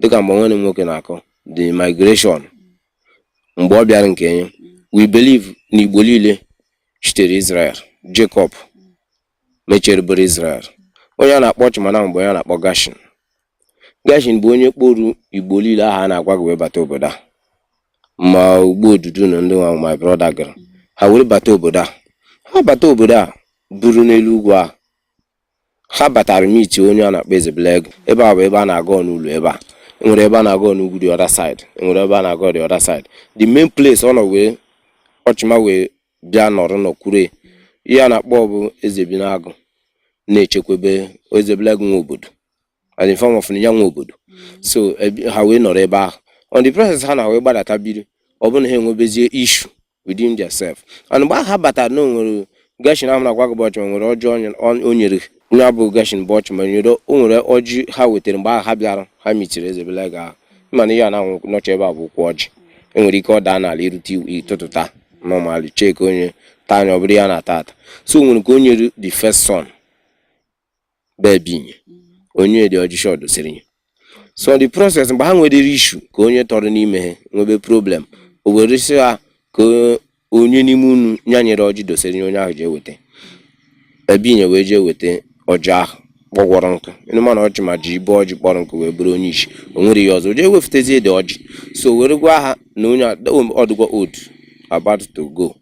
Dịka mgbe nwanne m nwoke na-akọ the migration mgbe ọ bịara nke ya, we believe na Igbo niile sitere Israel. Jacob mechere bụrụ Israel. Onye a na-akpọ Ọchịma mgbe onye a na-akpọ Gashin. Gashin bụ onye kporu Igbo niile ahụ a na-agwa gị wee bata obodo a. Ma ugbo odudu na ndị nwa my brother gara, ha were bata obodo a. Ha bata obodo a buru n'elu ugwu ahụ. Ha batara meet onye a na-akpọ Ezebelego. Ebe a bụ ebe a na-aga n'ụlọ ebe a. Enwere ebe a na-aga n'ugwu the other side. Enwere ebe a na-aga the other side. The main place ọ nọ wee Ọchịma wee bịa nọrọ nọkwure ihe a na-akpọ bụ Ezebinagụ na-echekwebe Ezebelego nwe obodo, as in form of ya nwe obodo. So ha wee nọrọ ebe ahụ. On the process ha na wee gbadata biri, ọ bụrụ na ha enwebezie issue within themselves. And mgbe ahụ ha batara na o nwere Gashin ahụ na-agwa gị bụ Ọchịma nwere ọjị o nyere ya bụ Gashin bụ Ọchịma nyere. O nwere ọjị ha wetara mgbe ahụ ha bịara ha mitiri Ezebelego ahụ. Mana ihe a na-anwụ nọcha ebe a bụ ụkwụ ọjị. Enwere ike ọ daa n'ala irute ịtụtụta normally check onye taa anya ọ bụrụ ya na-ata ata. So o nwere ka o nyere the first son bụ Ebinye onye dị ọjị shọ dosiri ya. So the process mgbe ha nwere issue ka onye tọrọ n'ime ha nwebe problem, o were sị ha ka onye n'ime unu ya nyere ọjị dosiri ya, onye ahụ jee weta. Ebinye wee jee weta ọjị ahụ kpọgwọrọ nkụ. Ịnụ na ọjị ma ji ibe ọjị kpọrọ nkụ wee bụrụ onye isi o nwere ihe ọzọ jee wefutazie dị ọjị. So were gwa ha na onye a ọdụgwa old, about to go.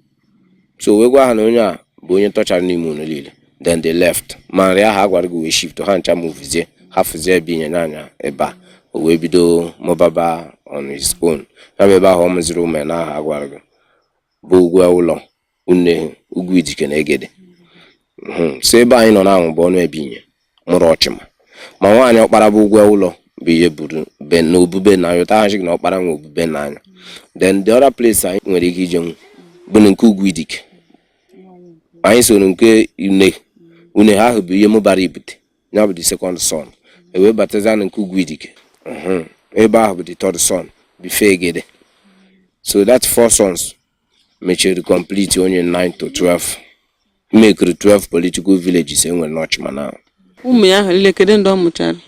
So wee gwa ha na onye a bụ onye tọchara n'ime unu niile. Then they left. Ma nri ahụ a gwara gị wee shift ha ncha movezie, hafụzie Ebinye n'anya ebe a. O wee bido mụbaba on his own. Ya bụ ebe ahụ ọ mụziri ụmụ ya n'aha a gwara gị bụ ugwu ụlọ une ugwu Idike na Egede. So ebe anyị nọ na bụ ọnụ Ebinye mụrụ Ọchịma. Ma nwaanyị ọkpara bụ ugwu ụlọ bụ ihe buru be na obube na anya ụta ha sị na ọkpara nwe obube n'anya. Then the other place anyị nwere ike ijenwu bụ na nke ugwu Idike. Anyị soro nke une une ha ahụ bụ ihe mụbara ibute ya bụ the second son. E wee batazia na nke ugwu Idike. Ebe ahụ bụ the third son before Egede. So that four sons mechiri complete onye 9 to 12, mekiri 12 political villages e nwere n'Ọchịma now. Ụmụ ya ahụ niile, kedu ndị ọ mụchara?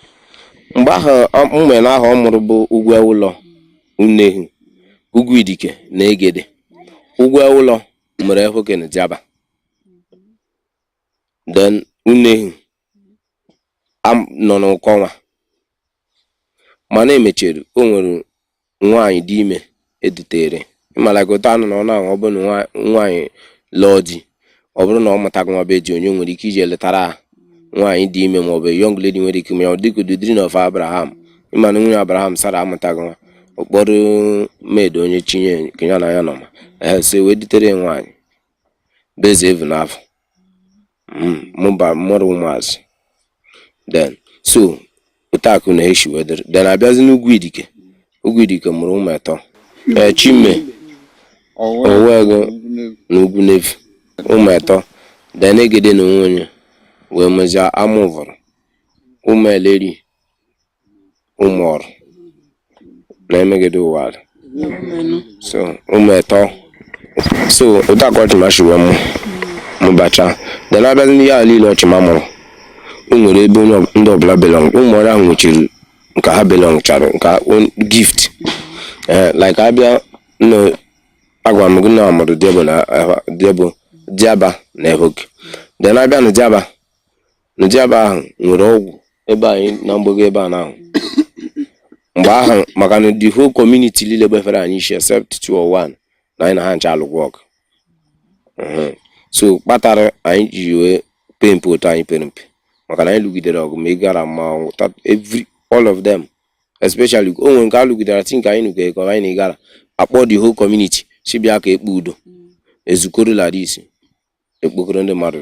Mgbe ahụ ụmụ ya ahụ ọ mụrụ bụ ugwu ụlọ, Unehu, ugwu Idike na Egede. Ugwu ụlọ mere Ehoke na Diaba. Then Unehu nọ n'ụkọnwa, mana emechiri o nwere nwaanyị dị ime edutere ịmala otu anụ na ọ na-ahụ. Ọ bụrụ na nwaanyị lụọ di, ọ bụrụ na ọ mụtaghị nwa be di, onye nwere ike iji letara ha nwaanyị dị ime maọbụ young lady nwere ike ime ya, dịka the dream of Abraham. Ịma na nwunye Abraham Sara amụtaghị nwa, ụkpọrọ maid onye chinye nke ya na ya nọ ma ee. So wee dutere ya nwaanyị bụ eze evu n'afọ mụba mụrụ ụmụazị. Then so otu na esi wee dịrị. Then abịazi n'ugwu Idike. Ugwu Idike mụrụ ụmụ atọ, ee, Chime, Owego na ugwu Nevi, ụmụ atọ. Then Egede na onwe onye wee mụzie Amụvụrụ, ụmụ Eleri, ụmụ ọrụ na Emegede ụwa. So ụmụ atọ. So otu aka Ọchịma si wee mụ mụbacha. Then abịazi n'ihe a niile Ọchịma mụrụ, o nwere ebe onye ndị ọbụla belong. Ụmụ ọrụ ahụ nwechiri nke ha belong chara nke gift, ee, like abịa na agwara m gị na amụrụ Diebo na Diebo, Diaba na Ehoke. Then abịa na Diaba, na Diaba ahụ nwere ọgwụ ebe anyị na mgbago ebe a na ahụ mgbe ahụ, maka na the whole community niile gbefere anyị isi except two or one na anyị na ha ncha alụgwọ ọgụ. So kpatara anyị ji wee pee mpe otu anyị pere mpe, maka na anyị lụgidere ọgụ ma ị gara ma every all of them, especially o nwere nke a lụgidere think anyị nụkere ka anyị na ịgara akpọ the whole community si bịa ka ekpe udo ezukọrọ like ekpokọrọ ndị mmadụ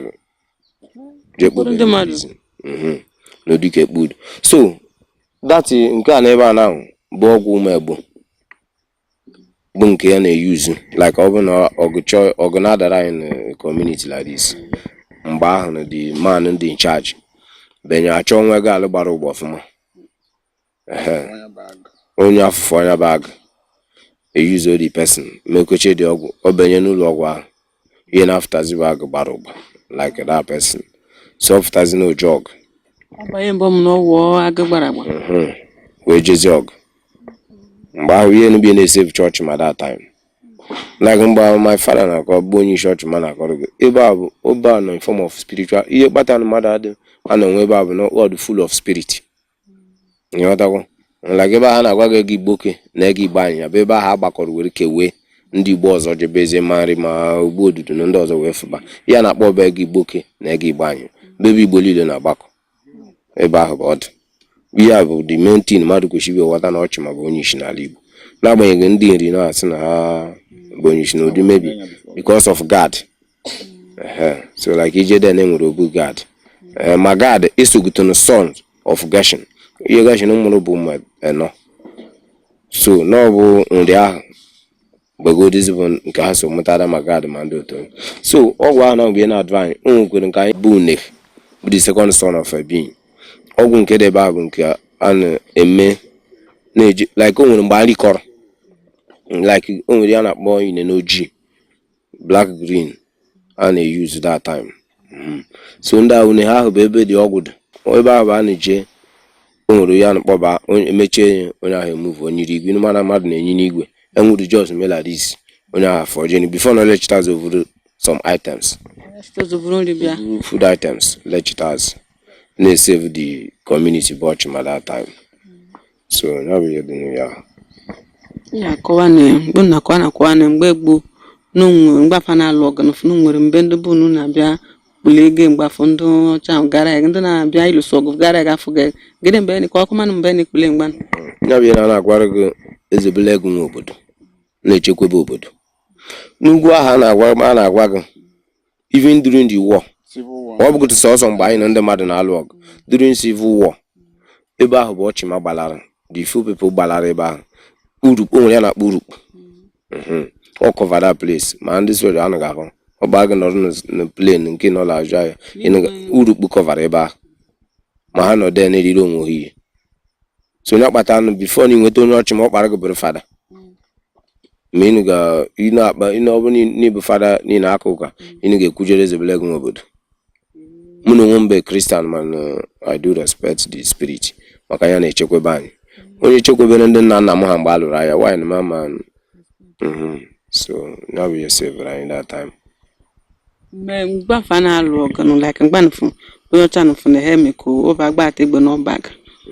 jee Ekpokọrọ ndị mmadụ. N'ụdị ka ekpe udo. So that nke a na ebe a na bụ ọgwụ ụmụ egbo bụ nke ya na-eyuzu, like ọ bụ na ọgụ chọọ ọgụ na-adara anyị na community like this. Mgbe ahụ na the man dị in charge benye achọ nwa ego alụ gbara ụgbọ ọfụma. Ehe, onye afụfụ onye bụ agụ eyuzo the person mekoche dị ọgwụ, ọ benye n'ụlọ ọgwụ ahụ, ihe na-afụtazi bụ agụ gbara ụgba like that person. So ọ fụtazi na oju ọgụ. Abanye mbọ m na ọwụọ agụ gbara agba. Wee jezie ọgụ. Mgbe ahụ ihe nubie na-esave chọọchị ma that time, like mgbe my father na-akọ, bụ onye isi ọchị ma na-akọrọ gị, ebe a bụ ebe a nọ in form of spiritual ihe kpatara na mmadụ adị a na-enwe ebe a bụ na ọ dị full of spirit. Ịghọtago? Like ebe ahụ na-agwa gị ego Igboke na ego Igbo anyị ya bụ ebe ahụ a gbakọrọ were kewee ndị Igbo ọzọ jebezie ma nri ma ogbu odudu na ndị ọzọ wee fụba ihe a na-akpọ ọba ego Igboke na ego Igbo anyị, bụ ebe Igbo niile na-agbakọ. Ebe ahụ bụ ọdụ ihe a bụ the main thing mmadụ kwesịrị ịghọta na ọchị ma bụ onye isi n'ala Igbo, n'agbanyeghị ndị nri na-asị na ha bụ onye isi n'ụdị, maybe because of Gad. Ehe. So like ije den enwere obu Gad. Ee, ma Gad esogotenu sons of Gershon. Ihe Gershon mụrụ bụ ụmụ enọ, so na ọ bụ nri ahụ gbagodizi bụ nke ha so mụtara ma Gad ma ndị otu. So ọgwụ ahụ na mgbe ị na-adụ anyị, o nwekwere nke anyị bụ une bụ the second son of a being. Ọgwụ nke dị ebe ahụ bụ nke a na-eme na-eji, like o nwere mgbe anyị kọrọ, like o nwere ya na-akpọ inene ojii, black green, a na-use that time. So ndị ahụ une ha ahụ bụ ebe dị ọgwụ dị ebe ahụ bụ a na-eje. O nwere ya na-akpọba onye emechie ya, onye ahụ emove onye igwe mana mmadụ na-enyi n'igwe enwuru just mee like this, onye ahụ afọ jeni before na lechitaz over some items. Zụburu nri bịa. Food items lechitaz na-esave the community bụ ọchịma that time. So ya bụ ihe dị ya. Ya akọwa na mgbe na akọwa na akọwa na mgbe gboo n'onwere mgbe afa na-alụ ọgụ na nwere mgbe ndị bụ unu na-abịa kpụrụ ego mgbafụ ndị ọcha ahụ gara ya, ndị na-abịa ịlụso ọgụ gara ya afọ gị gịnị mgbe ka ọkụ manụ mgbe na-ekpule mgba. Ya bụ ihe na na-agwara gị ezebela ego nwe obodo na-echekwebe obodo n'ugwu ahụ a na-agwa gị, even during the war. Civil War. Ọ bụghị sọsọ mgbe anyị na ndị mmadụ na-alụ ọgụ during civil war. Ebe ahụ bụ ọchịma gbalara, the few people gbalara ebe ahụ urukpu o nwere ya na-akpọ urukpu. Ọ cover that place ma ndị soja anụghị ahụ ọ gbaa gị nọrọ na plane nke nọ n'azụ ahịa urukpu cover ebe ahụ ma ha nọ there na-eriri onwe ha ihe. So onye akpata anụ before na ịnweta onye ọchị ma ọ kpara gị bụrụ fada ma ịnụ ga ị na-akpa ị na ọ bụrụ na ịbụ fada niile aka ụka ịnụ ga-ekwujere ezebele gị nwe obodo. Mụ na onwe m bụ Christian, mana I do respect the spirit maka ya na-echekwebe anyị, onye chekwebere ndị nna nna m ha mgbe a lụrụ agha wine ma ma. So ya bụ ihe severe anyị that time. Mgbe mgbafa na-alụ ọgụ nụ, like mgbanụfụ onye ọcha nụfụ na ha emeko ụba agba egbe n'ọbag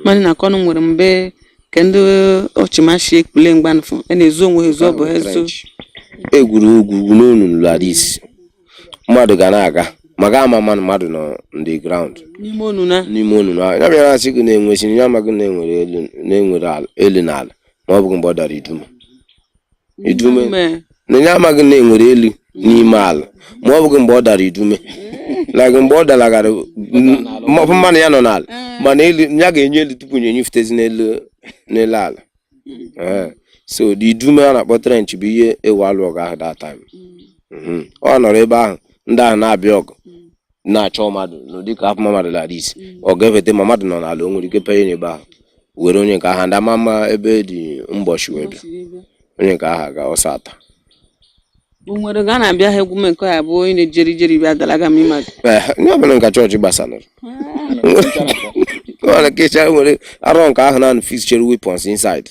mana na akọnụ nwere mgbe ke ndị ọchịmashi ekpule mgbanụfụ a na-ezu onwe ha ezu ọ bụ ha ezu. Egwuru ugwu n'onunu like mmadụ ga na-aga maka ama ama na mmadụ nọ on the ground. N'ime onu na N'ime onunu ahụ ya bịara asị gị na-enwesịrị ya amaghị na enwere elu, na enwere elu na ala, ma ọ bụghị mgbe ọ dara idume idume. Ime. Na ya amaghị na enwere elu n'ime ala, ma ọ bụghị mgbe ọ dara idume, like mgbe ọ dalagara ma ọ bụ mmanụ ya nọ n'ala, mana elu ya ga-enye elu tupu ya enyefutezi n'elu ala. Ee. So the idume a na-akpọ trench bụ ihe ewu alụ ọgụ ahụ that time. Ọ nọrọ ebe ahụ ndị ahụ na-abịa ọgụ na-achọ mmadụ n'ụdị ka hapụ mmadụ like this, ọ ga-efete ma mmadụ nọ n'ala, o nwere ike penye n'ebe ahụ were onye nke ahụ ndị ama ama ebe dị mbọchị wee bịa onye nke ahụ ga ọsọ ata. O nwere ga a na-abịa ha egwu nke ya bụ onye na-ejeri jeri bịa dalaga m ịma. Ee, onye ọbụla nka chọọchị gbasara nwere kecha nwere arọ nke ahụ na fix chere weapons inside,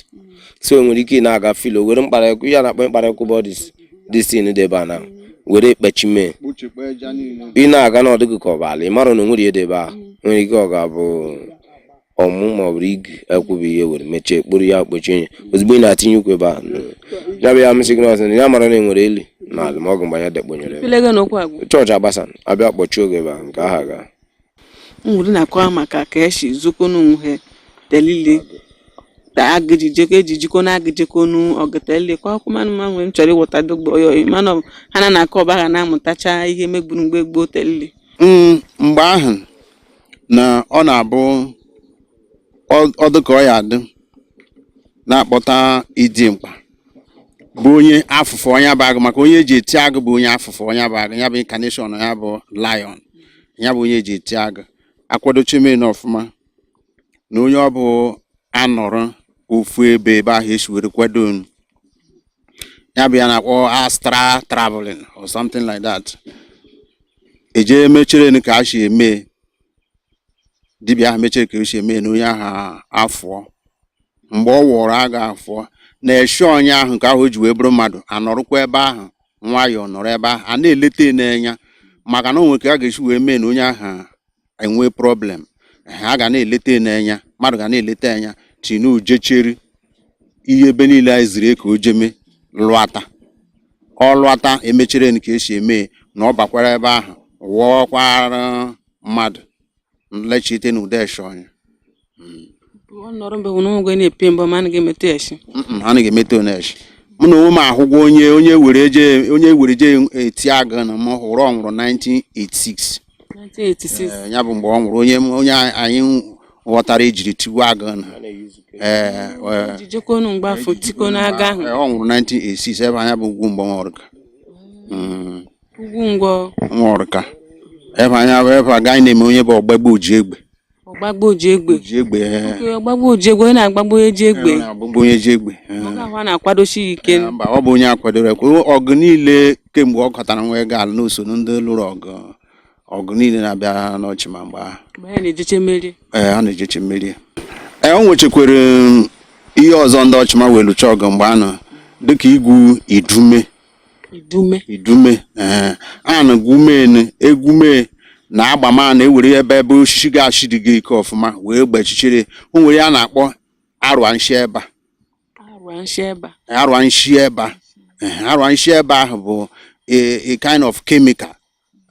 so nwere ike ị na-aga filo were mkpara ekwu ya na-akpọ mkpara ekwu bụ this thing dị ebe a na were ekpechi mee. Kpuchikwa aja niile. Ị na-aga na ọdịghị ka ọ bụ ala ị mara na o nwere ihe dị ebe ahụ, nwere ike ọ ga-abụ ọmụ ma ọ bụrụ igi ekwu bụ ihe were mechie kpụrụ ya kpochie ya ozugbo ị na-atinye ụkwụ ebe ahụ ya bụ ya masị gị n'ọsọ ya mara na enwere elu na ala ma ọ bụ mgbe anya dekponyere ebe. Pilega n'okwu agwụ. Chọọchị agbasa abịa kpọchie oge ebe ahụ nke ahụ aga. Nwere na-akọwa maka ka esi zukọnụ onwe ha telile agịji jikọ na agị jikọnụ ọgụ telile ka ọkụ manụ ma nwere m chọrọ ịghọta dogbo oyo mana ha na na-akọ ọba ha na-amụtacha ihe megburu mgbe gboo telile. Mgbe ahụ na ọ na-abụ ọ dị ka ọ ya adị na-akpọta ịdị mkpa bụ onye afụfụ ọnya bụ agụ, maka onye eji eti agụ bụ onye afụfụ ọnya bụ agụ, ya bụ incarnation ya bụ lion, ya bụ onye eji eti agụ akwadocheme ọfụma na onye ọ bụ anọrọ ofu ebe ebe ahụ esi were kwado unu. Ya bụ ya na-akpọ astral traveling or something like that. Eje mechere ka a si eme dibịa ahụ mechere ka o si eme na onye ahụ afụọ. Mgbe ọ wụrụ agụ afọ na-eshi onye ahụ nke ahụ o ji wee bụrụ mmadụ, anọrụkwa ebe ahụ nwayọọ, nọrọ ebe ahụ a na-eleta n'enya, maka na o nwere ka a ga-esi wee mee na onye ahụ enwee problem. A ga na-eleta n'enya, mmadụ ga na-eleta anya tinu jecheri ihe ebe niile anyị ziri ka o jeme lụata. Ọ lụata, emechere ka esi eme na ọ bakwara ebe ahụ wụọkwara mmadụ nlechite na ụdị eshi onye. Ọ nọrọ mgbe hụrụ onwe na-epe mbọ ma anaghị emete eshi. Anaghị emete oneshi. Mụ na onwe m ahụgwo onye were je eti agụ na m hụrụ. Ọ nwụrụ 1986. 1986. Ee, ya bụ mgbe ọ nwụrụ, onye anyị ghọtara ejiri tigwa agụ na ee. Jijekonu mgbafu tikonu aga ahụ. Ee, ọ nwụrụ 1986 ebe anya bụ Ugwu Mgbo Nworka. Ugwu Ngwọ. Nworka, ebe anya bụ ebe agaghị na-eme onye bụ ọgbagbo oji egbe. Ọgbagbo ji egbe. Oji egbe, ee. Oke, ọgbagbo ji egbe, onye na-agbagbo onye ji egbe. Ọ na-agbagbo onye ji egbe, ee. Oge ahụ a na-akwadosi ya ike. Mba, ọ bụ onye akwadoro ekwe ọgụ niile kemgbe ọ kọtara nwa ego ala n'usoro ndị lụrụ ọgụ niile na-abịa n'ọchị ma mgbe ahụ. Mgbe ha na-ejeche merie. Ee, a na-ejeche mmeri. Ee, o nwechekwere ihe ọzọ ndị ọchịma wee lụcha ọgụ mgbe a nọ, dịka igwu idume. Idume. Idume, ee. A na-egwume egwume na agbama na-ewere ebe osisi ga-achị gị ike ọfụma wee gbachichire. O nwere ya na-akpọ arụa nshi ebe a. Arụa nshi ebe a. Arụa nshi ebe a. Ehe, arụa nshi ebe ahụ bụ a kind of chemical.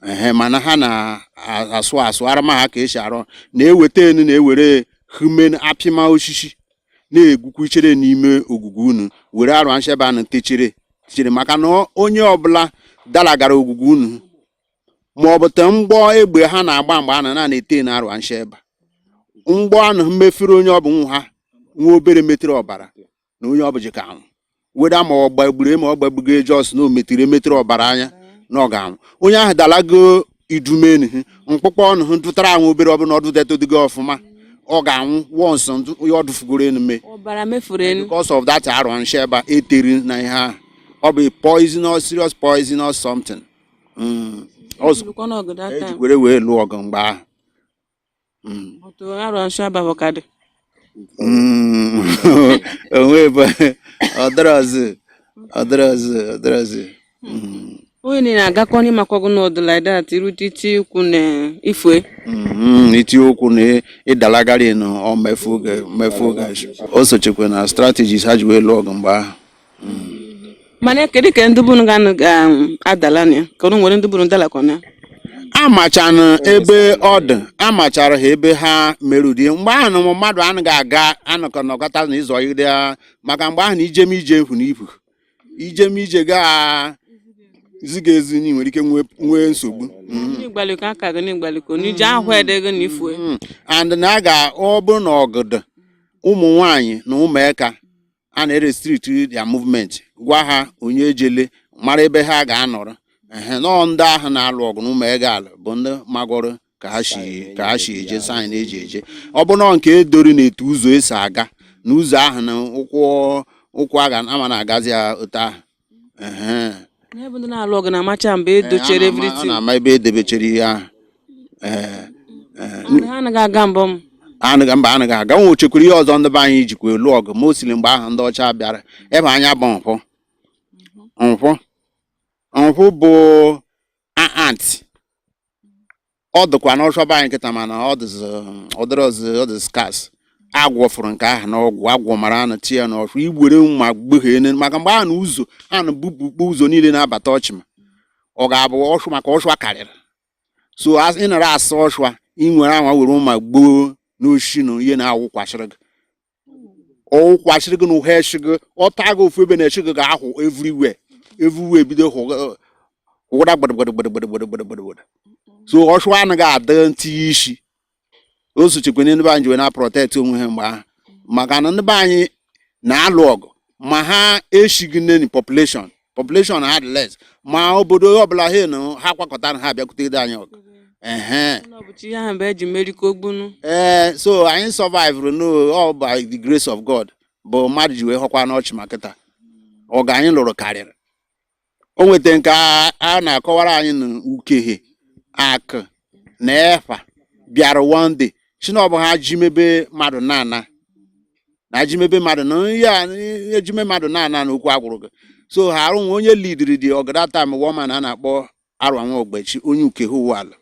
Ehe, mana ha na-asụ asụ arama ha ka esi arụ na-eweta enu, na-ewere humen apịma osisi na-egwukwu ichere n'ime ogwugwu unu, were arụa nshi ebe ahụ techere tichere, maka na onye ọbụla dalagara ogwugwu unu ma ọ bụ te mgbọ egbe ha na-agba mgbe a na na-ete na arụa nshi ebe a. Mgbọ ahụ mmefere onye ọ bụ nwa ha nwa obere metere ọbara na onye ọ bụ ji ka anwụ weda, ma ọ gbagburu ma ọ gbagbugo, just na o metere emetere ọbara anya na ọ ga-anwụ. Onye ahụ dalago idumenu mkpụkpọ ọnụ hụ dụtara anwụ obere ọbụla ọ dụdetodigo ọfụma, ọ ga-anwụ once ya ọ dụfugoro enu mee. Ọbara mefuru enu. Because of that arụ nshi ebe a eteri na ihe ahụ, ọ bụ poisonous, serious poisonous something. Ọzọ Lụkwa n'ọgụ that time. Ejikwere wee lụọ ọgụ mgbe ahụ. Otu arụa nshi aba ka dị. Onwe ebe ọdịrọzi ọdịrọzi ọdịrọzi. Onye niile agakọ n'ịmakọgụ n'ọdụ like that, irute iti ikwu na ifue. Iti okwu na ịdalagharị na ọ mefu oge mefu oge. O sochekwa na strategies ha ji wee lụọ ọgụ mgbe ahụ. Mana kedu ka ndị bunu ga ga-adala na ya, ka unu nwere ndị bunu dalakọ na ya? Amachanụ ebe ọ dị, amachara ha ebe ha mere ụdị mgbe ahụ na mmadụ anaghị aga anọkọ nọkọta na ịzọ ide ha, maka mgbe ahụ na ijem ije efu na ifu ijem ije gaa ziga ezi na ị nwere ike nwee nsogbu. N'ịgbaliko aka gị, n'ịgbaliko n'ije ahụ edego na ifue. And na a ga ọ bụrụ na ọgụdụ ụmụ nwanyị na ụmụaka a na-restrict their movement, gwa ha onye ejele mara ebe ha ga-anọrọ. Ehe, nọọ ndị ahụ na-alụ ọgụ na ụmụega ala bụ ndị magọrọ ka ha si eje sign eji eje. Ọ bụ nọọ nke edori na etu ụzọ esi aga na ụzọ ahụ na ụkwụ a ga ama na-agazi ya otu ahụ. Ehe. N'ebe ndị na-alụ ọgụ na-amacha mgbe edochere Ee, a everything. na-ama ebe edebechere ihe ahụ. Ee. And ha anaghị aga mbọ m. Anaghị, mba, anaghị aga. Nwe chekwara ihe ọzọ ndị be anyị jikwa elu ọgụ ma o siri mgbe ahụ ndị ọcha bịara ebe anya bụ nkwụ bụ ant. Ọ dịkwa n'ọchọ be anyị kịta, mana ọ dịzi ọ dịrọzi, ọ dị scarce. Agwọ fụrụ nke ahụ n'ọgwụ agwọ mara anụ tie ya n'ọchụ igbere mma gbeghee, maka mgbe ahụ na ụzọ anụ bupụkpo ụzọ niile na-abata ọchị, ma ọ ga-abụ ọchụ maka ọchụ karịrị so ị nara asa ọchụ ị nwere anwa were mma gboo n'osisi na ihe na-awụkwasịrị gị, ọwụkwasịrị gị na ụha eshi gị, ọ taa gị ofu ebe na eshi gị ga-ahụ everywhere everywhere, bido hụgada gbadgbadgbadgbadgbadgbadgbad. So ọchụ anaghị adị ntinye isi. O sochekwa ndị be anyị ji wee na protect onwe ha mgbe ahụ, maka na ndị be anyị na-alụ ọgụ ma ha eshighị nne population ha dị less, ma obodo ọbụla ha nọ ha kwakọtara ha bịakwutere anyị ọgụ. Ehe. Ọ bụchi ihe ahụ mgbe eji merikọ ogbunu. Ee, so anyị survive no, all by the grace of God bụ mmadụ ji wee họkwa n'ọchị. Ma kịta ọgụ anyị lụrụ karịrị o nweta nke a na-akọwara anyị na ukeghe akụ na efa bịara one day si na ọ bụ ha ji mebe mmadụ na-ana. Na ajimebe mmadụ na ihe a ejime mmadụ na-ana n'okwu agwụrụ gị. So ha arụ nwe onye leadiri the ọgụ that time, woman a na-akpọ Arụanwa Ogbechi, onye Ukehe Ụwala.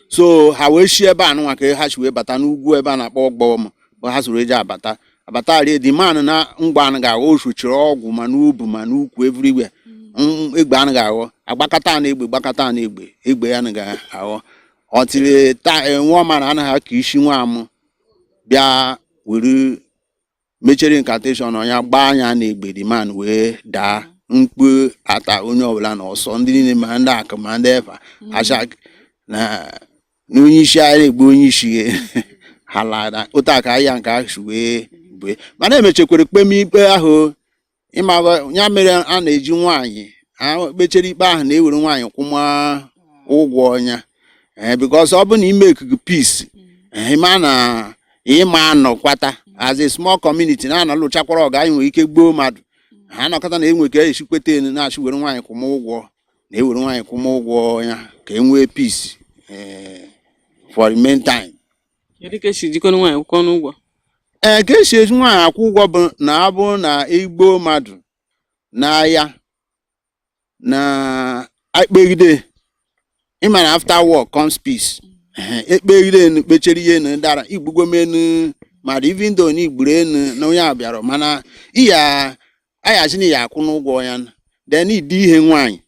So ha wee shi ebe a nụnwa ka ha si wee bata n'ugwu ebe a na-akpọ Ọgbọm bụ ha soro eji abata abata rie. The man na mgba anụ ga-aghọ osochiri ọgwụ ma n'ubu ma n'ukwu, everywhere. Egbe anụ ga-aghọ agbakọta na egbe, gbakọta na egbe, egbe ya ga-aghọ ọtịrị ta nwa mana anaghị aka isi nwa amụ bịa were mechere incantation ọnya gbaa anya na egbe. The man wee daa mkpu ata onye ọbụla na ọsọ, ndị niile, ma ndị akụ ma ndị efa acha na na onye isi agha egbu onye isi ha lara. Otu a ka ahịa nke ahụ si wee bue, mana emechekwere kpemikpe ahụ. Ịma ya mere a na-eji nwaanyị kpechere ikpe ahụ na-ewere nwaanyị kwụma ụgwọ ọnya, ee, because ọ bụ na ime ekuku peace, ịma na ịma anọkwata as a small community na-anọ lụchakwara ọgụ, anyị nwere ike gbuo mmadụ. Ha nọkọta na enwe ka esikweta enu na-achị were nwaanyị kwụma ụgwọ, na ewere nwaanyị kwụma ụgwọ ya ka e nwee peace, ee, for the main time. Kedu ka esi jikọrọ nwaanyị kwụkọ n'ụgwọ? Ee, ka esi eji nwaanyị akwụ ụgwọ bụ na abụ na igbo mmadụ n'ahịa na ekpegide, ịma na after war comes peace. Ehe, ekpegide enu kpechere ihe enu dara igbugomenu mmadụ, even though na igburu enu na onye a bịara, mana iya ayachi na iya akwụ n'ụgwọ ya. Then idi ihe nwaanyị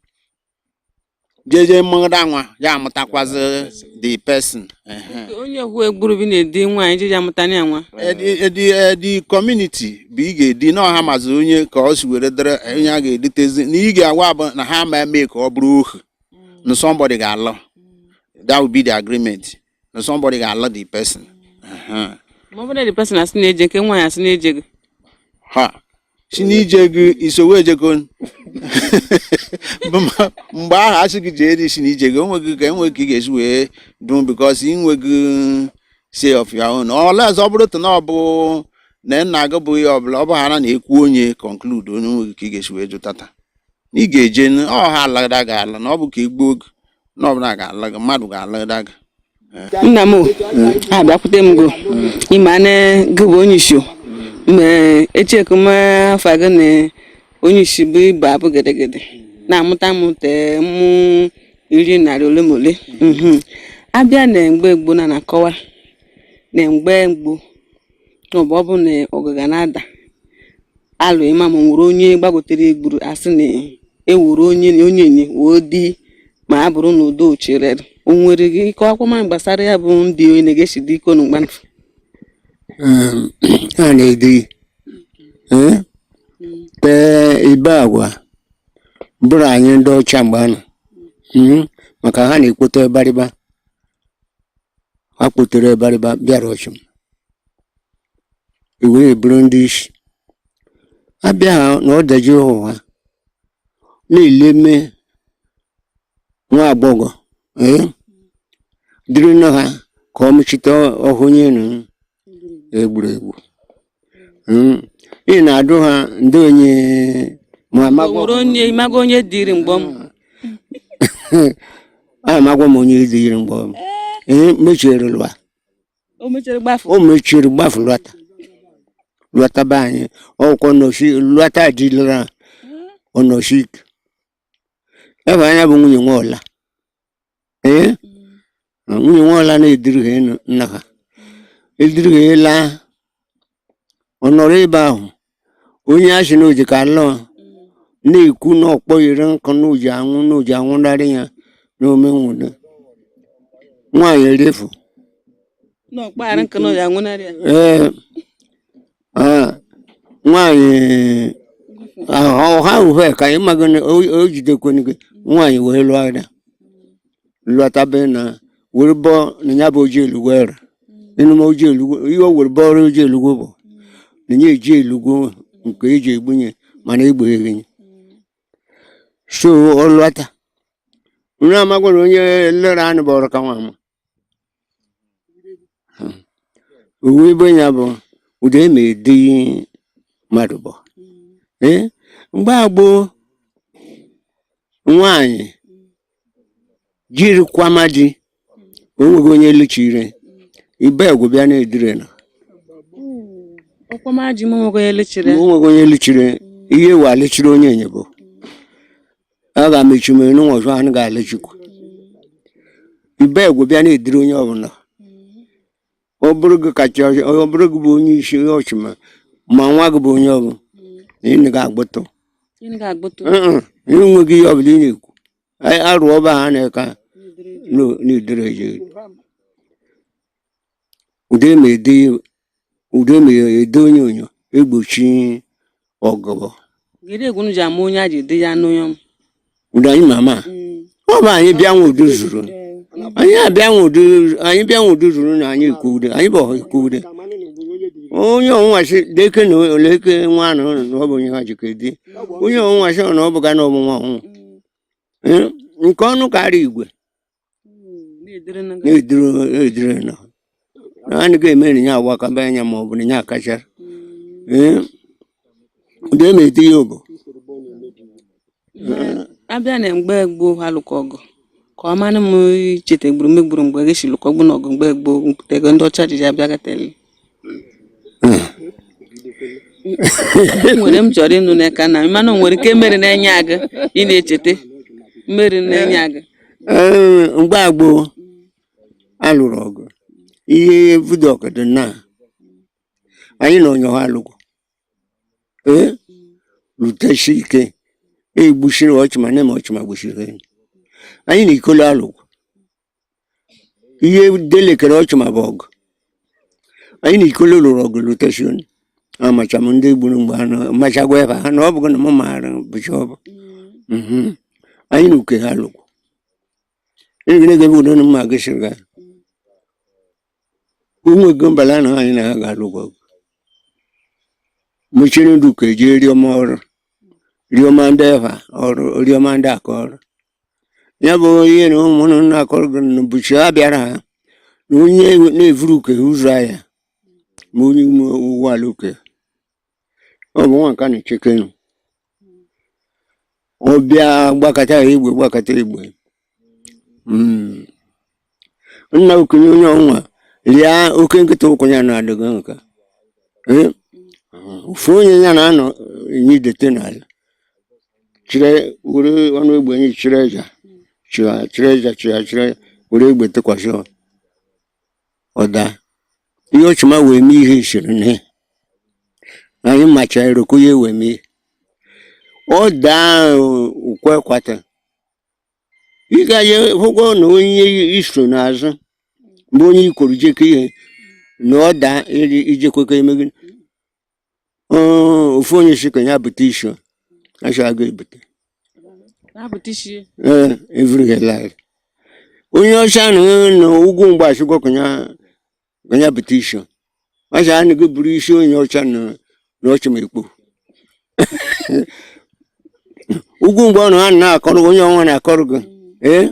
jeje mụda nwa ya amụtakwazi the person. Ehe. Onye hụ egburu bi na-edi nwaanyị ji ya amụta ya nwa. Edi community bụ ị ga-edi na ọha mazi onye ka ọ si were dịrị onye a ga-editezi na ị ga-agwa bụ na ha ma eme ka ọ bụrụ ohu na somebody ga-alụ. That will be the agreement, na somebody ga-alụ the person. Ehe. Ma ọ bụrụ na the person asị na-eje nke nwaanyị asị na-eje gị? Ha si n'ije gị isowe ejego. Bụ mgbe ahụ asị gị jee isi n'ije gị, onweghị ka enweghị ka ị ga-esi wee dum, because inweghị say of your own. Ọlọzọ ọ bụrụ na ọ bụ na nna gị bụ ihe ọbụla ọ bụ ha na-ekwu onye conclude onye, onweghị ka ị ga-esi wee jụtata na ị ga-eje ọ ha alagada gị ala na ọ bụ ka egbuo gị na ọbụla ga-ala gị, mmadụ ga-alagada gị. Nna m o, abịakwute m go ịma na gị bụ onye isi mgbe echekụ m afa gị na onye isi bụ ịba abụ gedegede na-amụta m tee mụ iri narị ole ma ole. Abịa na mgbe gboo na na-akọwa na mgbe gboo na ọ bụ na ọgụga na-ada alụ ịma ma nwere onye gbagotere egburu asị na ewuru onye onye nye wee di ma a bụrụ na udo chere o nwere gị kọwakwa ma gbasara ya bụ ndị onye na-egesi dị iko n'mgbanfu. A na-edi tee ibe agwa bụrụ anyị ndị ọcha mgbe ahụ, maka ha na-ekpote barịba, ha kpotere barịba bịara ọchụ ewere eburu ndị isi abịa ha na ọdaji hụ ha na-eleme nwa agbọghọ, ee, dịrị nne ha ka ọ mụchite ọhụ onye nụ egburu egbu. Ị na-adụ ha ndị onye ma O amagwa nwere onye ịmaga onye dịrị mgbe m a amagwa m onye dịrị mgbe ọ ee mechiri lụa. O mechara gbafu. O mechiri gbafu lọta lọta be anyị ọkwọ nọchi lọta adịlara ọnọchi ike ebe anya bụ nwunye nwaọla, ee, nwunye nwaọla na-ediri ha enu nna ha ediri ha ịla ọ nọrọ ebe ahụ onye a sị na oji ka lụọ na-ekwu na ọkpọ yiri nkụ na oji anwụ na oji anwụnarị ya na omenwudo nwaanyị erefu. N'ọkpaghara nke na ya nwụnarị ya. Ee, nwaanyị ọha uhe ka ị mago na o jidekwenu gị nwaanyị wee lụọ ya lọtabe na were bọ na ya bụ oji elugwo ere enume oji elugwo ihe o were bọọrọ oji elugwo bụ na ya eji elugwo nke eji egbunye mana egbugheghị ya. So ọ lọta onye amagwo na onye lere anụ bọrọ ka nwa ama uwe ebe ya bụ ụdị eme dị mmadụ bụ, ee, mgbe agboo nwaanyị jiri kwama di o nweghị onye lụchiri ibe egwu bịa na-edire na Ọkwama ji m nwoke onye lechiri. Ma o nweghị onye lechiri ihe wa lechiri onye nyebo. A ga-emechi m n'ụwa ọzọ anyị ga-alechikwa. Ibe egwu bịa na-ediri onye ọbụla. Ọ bụrụ gị kacha ọ bụrụ gị bụ onye isi ọchịma ma nwa gị bụ onye ọbụla ị ga-agbụtụ. Gịnị ga-agbụtụ? Enweghị ihe ọbụla ị na-ekwu. Arụ ọba ha na-eka n'idere je. Ude ma ede ude ma ede onye onyo egbochi ọgụgụ. Gịnị egwu ji ama onye a ji dị ya n'onye ọm? Ude anyị mama. Ọ bụ anyị bịa nwe udo zuru. Anyị abịa nwe udo anyị bịa nwe udo zuru na anyị ekwu ude anyị bụ ọha ekwu ude. Onye ọnwụnwa sị leke na leke nwa na na ọ bụ onye ha jikọ edi. Onye ọnwụnwa sị na ọ bụ ga na ọmụnwa ọnwụ. Nke ọnụ karịa igwe Na-edere na na-eduru na-eduru na. Na anyị ga-eme na ya agbakaba anya ma ọ bụ na ya akachara. Ee. Ude ma edi ya bụ. Abịa na mgbe gboo ha lụkọ ọgụ ka ọ manụ m icheta gburu megburu mgbe gị si lụkọ ọgụ na ọgụ mgbe gboo tego ndị ọcha jiji abịa gatele. Nwere m chọrọ ịnụ n'aka na mana o nwere nke mere na-enye agụ ị na-echeta mmeri na-enye agụ. Ee, mgbe agboo alụrụ ọgụ ihe vidok dị na anyị na onye ha alụgwo. Ee, rutesi ike egbuchiri ọchịma na ọchịma gbuchiri enyi. Anyị na ikolo alụgwo. Ihe delekere ọchịma bụ ọgụ. Anyị na ikolo lụrụ ọgụ rutesi onye. Amacha m ndị gburu mgbe ha nọ machagwa ebe ha na ọ bụghị na m maara bụchi ọ bụ. Mhm. Anyị na uke ha alụgwo. Egedege bụ udo na mma gị sịrị ga. Ụmụ ego mbala na anyị na ha ga-alụ ọgụ. Mechiri ndụ ka eje rịọma ọrụ. Rịọma ndị eva ọrụ, rịọma ndị aka ọrụ. Ya bụ ihe na ụmụnụ na-akọrọ gị na buchi ha bịara ha na onye na-evuru uke ụzọ ahịa ma onye ume ụgbọala uke. Ọ bụ nwa nke a na-echekenu. Ọ bịa gbakọta egbe gbakọta egbe. Mm. Nna okenye onye ọnwa lia oke nkịta ụkwụ ya na-adịghị nka. Ee, ofu onye ya na-anọ enyi dete n'ala chịrị were ọnụ egbe enyi chịrị eja chịa chịrị eja chịa chịrị were egbe tụkwasị ọ daa. Ihe ọchịma wee mee ihe siri na ya. Anyị macha eroko ya wee mee. Ọ daa ukwe kwata. Ị gaghị hụkwa na onye iso n'azụ mgbe onye ikwuru jekọ ihe na ọ daa iri ijekwekọ eme gịnị. Ofu onye si ka ya bute isi asị aga ebute. Na-apụta isi. Ee, every life. Onye ọcha na na ugwu mgbe asịkwa ka ya ka ya bute isi. Asị anaghị buru isi onye ọcha na na ọchị ma ekpo. Ugwu mgbe ọ nọ ha na-akọrọ onye ọnwa na-akọrọ gị. Ee,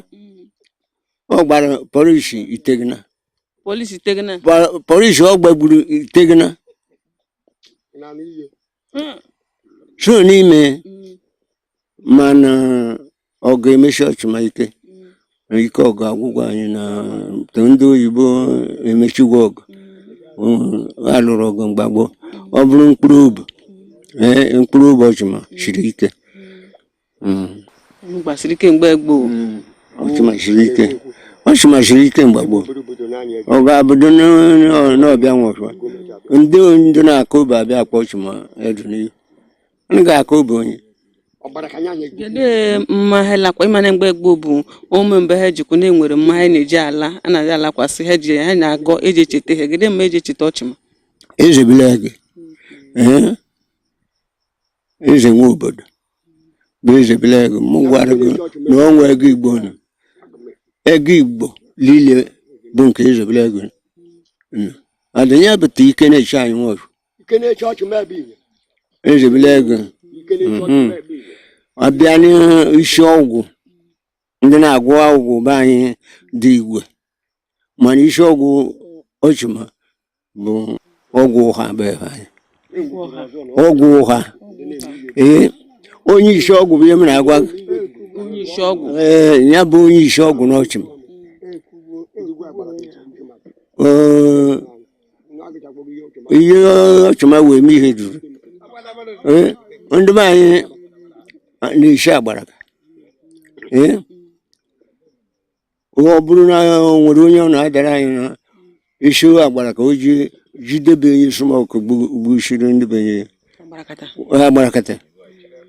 ọ gbara polisi itegina. Polisi tegena. Polisi ọ gbagburu itegina. So n'ime mana ọ ga-emesi ọchịma ike. Ike ọgụ agwụgwọ anyị na ndị oyibo emechigwo ọgụ. Ha lụrụ ọgụ mgbe gboo. Ọ bụrụ mkpụrụ obi ee mkpụrụ obi ọchịma siri ike. Gbasiri ike mgbe gboo. Ọchịma siri ike. Ọchịma siri ike mgbe gboo. Ọ ga-abụdo n'ọbịa nwụrụ. Ndị ndị na-akụ obi abịa akpọ ọchịma edu n'ihu. Ndị ga-akụ obi onye. Kedu mma ha lakwa ịma na mgbe gboo bụ ụmụ mgbe ha jikwa na-enwere mma ha na-eji ala a na-aji alakwasị ha ji ha na-agọ eji echeta ha. Kedu mma eji echeta ọchịma? Eze bila gị. Ee. Eze nwe obodo. Bụ eze bila gị. Mụ gwara gị na o nwee ego Igbo nọ. Ego Igbo niile bụ nke eze bila gị. Adịnya bụta ike na-eche anyị nwa ọzọ. Eze bila ego. Abịa n'isi ọgwụ ndị na-agwọ ọgwụ be anyị dị igwe mana isi ọgwụ ọchịma bụ ọgwụ ụgha be anyị. Ọgwụ ụgha. Ee, onye isi ọgwụ bụ ihe m na-agwa gị. Onye isi ọgwụ. Ee, ya bụ onye isi ọgwụ n'ọchịma. Ee, Ihe ọchụma wee mee ihe juru. Ee, ndị be anyị na-esi agbara. Ee, ọ bụrụ na o nwere onye ọ na-adara anyị na isi agbara ka o ji jidebe onye sụmọkụ gbusiri ndị be ya. Agbarakata. Agbarakata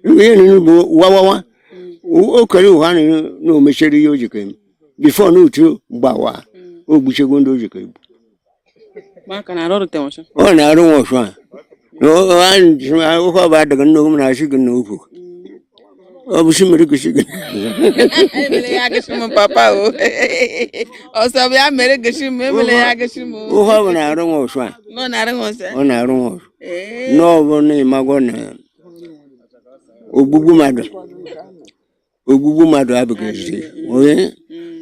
ihe nínú bụ wawawa o kere ụwa na o mechiri ihe o jikọ eme before na otu gbawa o gbuchego ndị o jikọ egbu. Maka na arụ ọrụ tenwọchọ. Ọ na-arụ nwa ọsụ a ofe ọba adịghị nne m na-asị gị na okwu ọ bụ si mere gosi gị. Emele ya gosi m papa o. Ọsọ bụ ya mere gosi m, emele ya gosi m o. Ofe ọ bụ na-arụ nwa ọsụ a. Nọ na-arụ nwa ọsọ. Ọ na-arụ nwa ọsụ. Ee. N'ọbụ na ịmagọ na ogbugbu mmadụ, ogbugbu mmadụ abụghị ezi ihe. Onye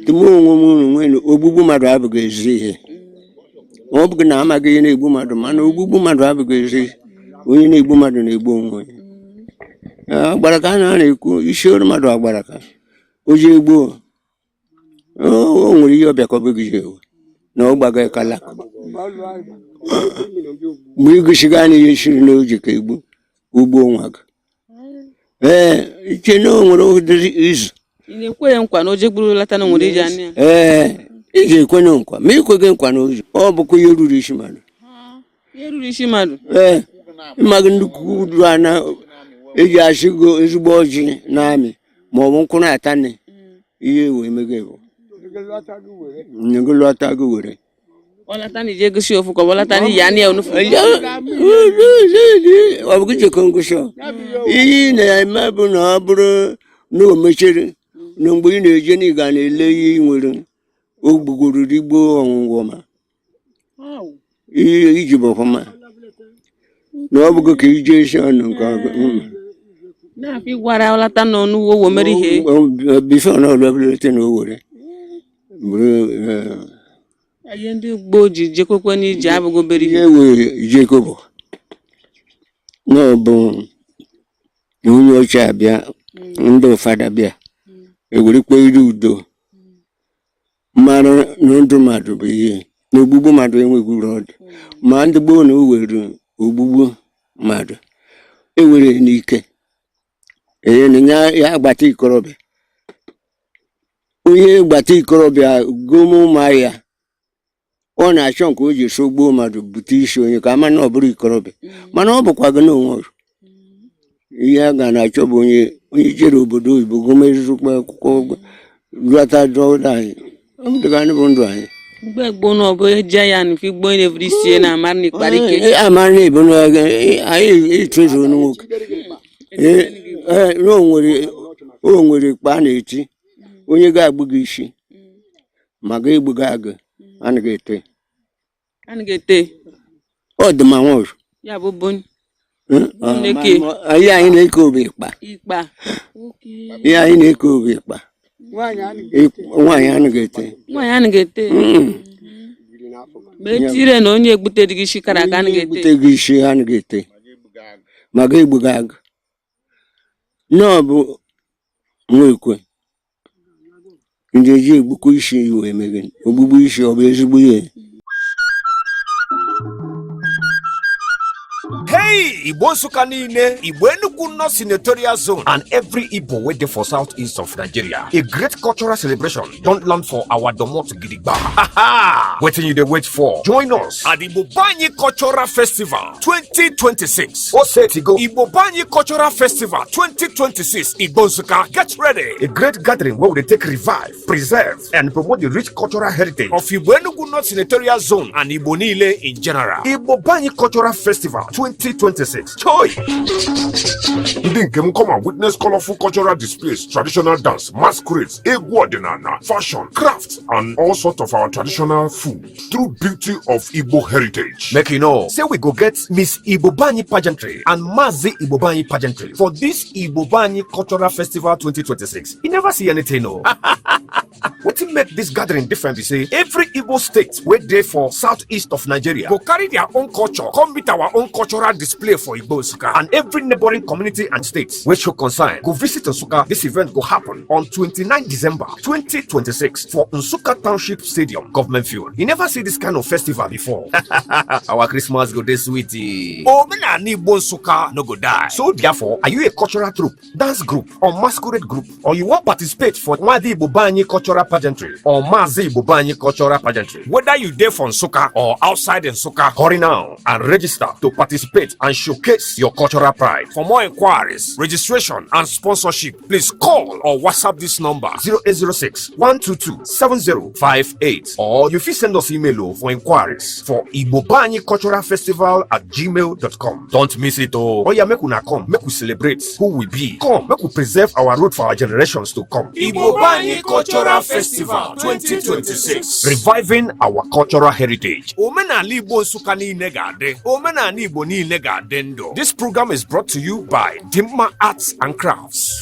tụmụ onwe m unu nwere ogbugbu mmadụ abụghị ezi ihe. Ọ bụghị na amaghị ihe na-egbu mmadụ, mana ogbugbu mmadụ abụghị ezi ihe. Onye na-egbu mmadụ na-egbu onwe onye. Agbara ka a na-ekwu isi ọrụ mmadụ agbara ka o ji egbuo o nwere ihe ọbịa ka ọ bụghị ewu na ọ gbaga kala mgbe igosiga na ihe siri na o ji ka egbu ugbo nwa gị. Ee, iche na o nwere ụdịrị izu. Ị na-ekwe ya nkwa na o jegburu lata na o nwere iji anụ ya? Ee, ị ga-ekwe na nkwa ma ikweghị nkwa na ozu ọ bụkwa ihe ruru isi mmadụ. Ihe ruru isi mmadụ. Ee, ịmaghị nnukwu udu ana eji asị go ezigbo ọjị na-amị ma ọ bụ nkwụ na-ata nne ihe wee mego ewu lọta gị were. Ọ lata na ije gosi ofu ka ọ bụ lata na iyi anụ ya onufu. Ọ bụ gị jekọ ngwụsị ihe ị na-eme bụ na ọ bụrụ na o mechiri na mgbe ị na-eje na ị ga na-ele ihe ị nwere o gbugoro rigbo ọnwụngwọ ma ihe iji bụ ọfụma na ọ bụghị ka ije isi ọnụ nke ọgụ. Na-afọ ịgwara ọlata na ọnụ wo mere ihe. Before na ọlọbụlete na o were bụrụ Ihe ndị gboo ji jekwekwe n'ije abụghị obere ihe. Ihe were Jacob na ọ bụ na onye ọcha abịa, ndị ụfada bịa ewerekwa iri udo mara na ndụ mmadụ bụ ihe na ogbugbu mmadụ enweghị uru ọdụ, ma ndị gboo na o were ogbugbu mmadụ ewere n'ike ee na ya agbata ikorobịa, onye gbata ikorobịa gom ụmụahịa ọ na-achọ nke o ji so gbuo mmadụ bute isi onye ka ama na ọ bụrụ ikorobịa, mana ọ bụkwa gị n'onwe ọzọ. Ihe a ga na-achọ bụ onye onye jere obodo oyibo gomezikwa akwụkwọ lọta dọla anyị. Ọ bụ dịka anyị bụ ndụ anyị. Mgbe gboo na ọ bụ eje ya n'ife igbo na-evuru isi ya na amara na ịkpara ike. Amara na ebu na anyị etozuo nwoke. Ee, ee, na o nwere ikpe a na-eti onye ga-agbụ gị isi ma ga-egbu gị agụ anaghị ete. A na-ete. Ọ dị ma nwa ọzọ. Ya bụ bon. Na-eke. Ihe anyị na-eke obi ịkpa. Ikpa. Ihe anyị na-eke obi ịkpa. Nwaanyị anaghị ete. Nwaanyị anaghị ete. Ma etire na onye egbutere gị isi kara aka anaghị ete. Egbute gị isi anaghị ete ma ga-egbu gị agụ na ọ bụ nwekwe ndị eji egbukọ isi wee mee gịnị? Ogbugbu isi ọ bụ ezigbo ihe? Hey, Igbo Nsukka niile, Igbo Enugu North Senatorial Zone, and every Igbo wey dey for southeast of Nigeria. A great cultural celebration don land for our domot gidigba. Ha ha! Wetin you dey wait for? Join us at Igbo Banyi Cultural Festival 2026. Osetigo Igbo Banyi Cultural Festival 2026 Igbo Nsukka. Get ready! A great gathering where we dey take revive, preserve, and promote the rich cultural heritage of Igbo Enugu North Senatorial Zone and Igbo Niile in general. Igbo Banyi Cultural Festival 2026. Choi! Ndị nke m, come and witness colorful cultural displays, traditional dance, masquerades, egwu ọdịnala, fashion, crafts, and all sorts of our traditional food. True beauty of Igbo heritage. Make you know, say we go get Miss Igbo Banyi pageantry and Mazi Igbo Banyi pageantry for this Igbo Banyi Cultural Festival 2026. You never see anything, no. Wetin make dis gathering different be say every Igbo state wey dey for southeast of Nigeria go carry their own culture come meet our own cultural display for Igbo Nsukka, and every neighboring community and state wey show concern go visit Nsukka. This event go happen on 29 December 2026 for Nsukka Township Stadium, Government Field. You never see this kind of festival before. Our Christmas go dey sweet. Omenala Igbo Nsukka no go die. So therefore, are you a cultural troupe, dance group, or masquerade group, or you wan participate for Nwada Igbo Banyi cultural pageantry or Mazi Igbo Banyi cultural pageantry? Whether you dey for Nsukka or outside Nsukka, hurry now and register to participate and showcase your cultural pride. For more inquiries, registration, and sponsorship, please call or WhatsApp this number: 0806 122 7058, or you fit send us email o for inquiries for Igbobanyi Cultural Festival at gmail.com. Don't miss it o. Oya, make una come, make we celebrate who we be. Come, make we preserve our root for our generations to come. Igbobanyi Cultural Festival 2026. Reviving our cultural heritage. Omenala Igbo Nsụka niile ga-adị. Omenala Igbo niile ga-adị ndụ. This program is brought to you by Dimma Arts and Crafts.